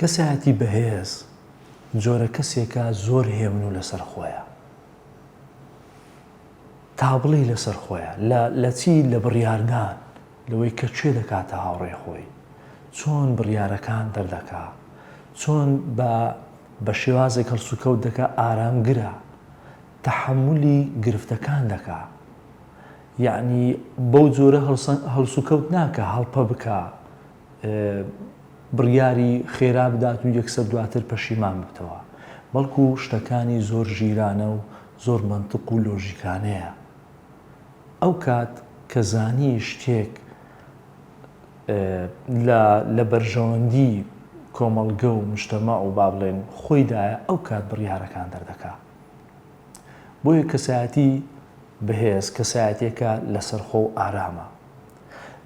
کەسایەتی بەهێز جۆرە کەسێکە زۆر هێمن و لەسەر خۆیە. تا بڵێی لەسەر خۆیە. لە لە چی؟ لە بڕیاردان، لەوەی کە کێ دەکاتە هاوڕێی خۆی، چۆن بڕیارەکان دەردەکا، چۆن بە بە شێوازێک هەڵسوکەوت دەکا ئارامگرە، تەحەمولی گرفتەکان دەکا. یەعنی بەو جۆرە هەڵسوکەوت ناکا هەڵپە بکا، بڕیاری خێرا بدات و یەکسەر دواتر پەشیمان ببتەوە، بەڵکو شتەکانی زۆر ژیرانە و زۆر مەنتق و لۆژیکانەیە. ئەو کات کە زانی شتێک لە لە بەرژەوەندی کۆمەڵگە و مجتەمەع و با بڵێن خۆیدایە ئەو کات بڕیارەکان دەردەکا. بۆیە کەسایەتی بەهێز کەسایەتیەکە لەسەرخۆ و ئارامە.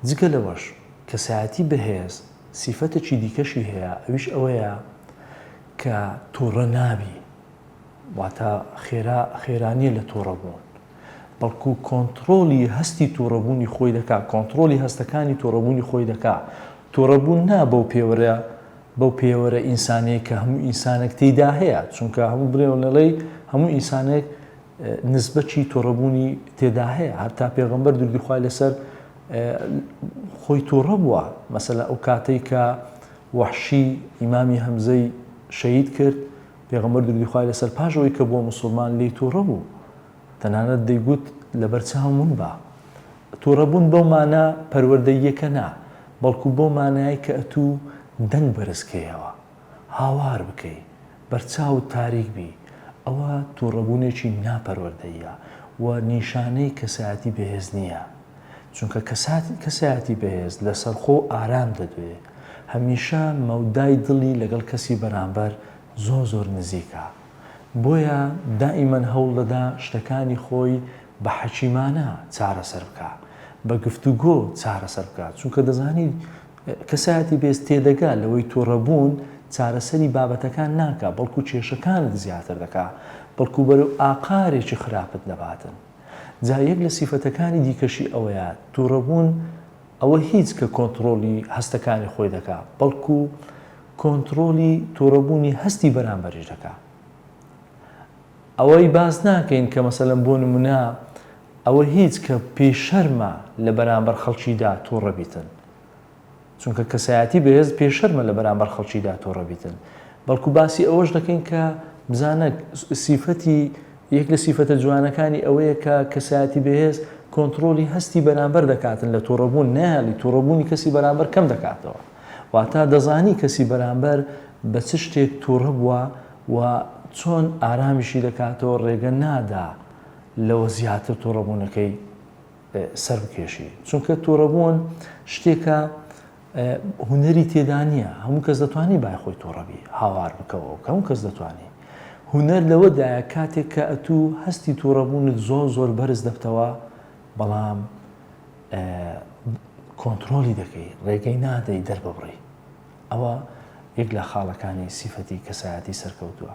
جگە لەوەش کەسایەتی بەهێز سیفەتێکی دیکەشی هەیە ئەویش ئەوەیە کە توڕە نابی واتە خێرا خێرا نییە لە توڕە بوون بەڵکو کۆنتڕۆڵی هەستی توڕەبوونی خۆی دەکا کۆنتڕۆڵی هەستەکانی توڕەبوونی خۆی دەکا توڕەبوون نا بەو پێوەرە بەو پێوەرە ئینسانەیە کە هەموو ئینسانێک تێیدا هەیە چونکە هەموو بڵێ هەموو ئینسانێک نسبەکی توڕەبوونی تێدا هەیە هەتا پێغەمبەر درودی خوای لەسەر خۆی توڕە بووە مەسەلەن ئەو کاتەی کە وەحشی ئیمامی هەمزەی شەهید کرد پێغەمبەر درودی خوای لەسەر پاش ئەوەی کە بووە مسوڵمان لێی توڕە بوو تەنانەت دەیگوت لەبەر چاوم ون بە توڕەبوون بەو مانا پەروەردەییەکە نا بەڵکو بەو مانای کە ئەتوو دەنگ بەرزکەیەوە هاوار بکەی بەرچاوت تاریک بی ئەوە توڕەبونێکی نا پەروەردەییە و نیشانەی کەسایەتی بەهێز نییە چونکە کەسایەتی بەهێز لەسەرخۆ و ئارام دەدوێ هەمیشە مەودای دڵی لەگەڵ کەسی بەرامبەر زۆر زۆر نزیکە بۆیە دائیمەن هەوڵ دەدا شتەکانی خۆی بە حەکیمانە چارەسەر بکا بە گفتوگۆ چارەسەر بکا چونکە دەزانی کەسایەتی بێز تێدەگا لەوەی توڕەبوون چارەسەری بابەتەکان ناکا بەڵکو کێشەکانت زیاتر دەکا بەڵکو بەرەو ئاقارێکی خراپت دەباتن جا یەک لە سیفەتەکانی دیکەشی ئەوەیە توڕەبوون ئەوە هیچ کە کۆنتڕۆڵی هەستەکانی خۆی دەکا بەڵکو کۆنتڕۆڵی توڕەبوونی هەستی بەرامبەریش دەکا ئەوەی باس ناکەین کە مەسەلەن بۆ نمونە ئەوە هیچ کە پێی شەرمە لە بەرامبەر خەڵکیدا توڕە بیتن چونکە کەسایەتی بەهێز پێی شەرمە لە بەرامبەر خەڵکیدا توڕە بیتن بەڵکو باسی ئەوەش دەکەین کە بزانە سیفەتی یەک لە سیفەتە جوانەکانی ئەوەیە کە کەسایەتی بەهێز کۆنتڕۆڵی هەستی بەرامبەر دەکاتن لە توڕەبوون نایەڵی توڕەبوونی کەسی بەرامبەر کەم دەکاتەوە واتە دەزانی کەسی بەرامبەر بە چ شتێک توڕە بووە و چۆن ئارامیشی دەکاتەوە ڕێگە نادا لەوە زیاتر توڕەبوونەکەی سەر بکێشی چونکە توڕەبوون شتێکە هونەری تێدا نییە هەموو کەس دەتوانی بای خۆی توڕەبی هاوار بکەوە و هەموو کەس دەتوانی هونەر لەوەدایە کاتێک کە ئەتوو هەستی توڕەبوونت زۆر زۆر بەرز دەبتەوە بەڵام کۆنتترۆلی دەکەی ڕێگەی نادەی دەرببڕی ئەوە یەک لە خاڵەکانی سیفەتی کەسایەتی سەرکەوتووە.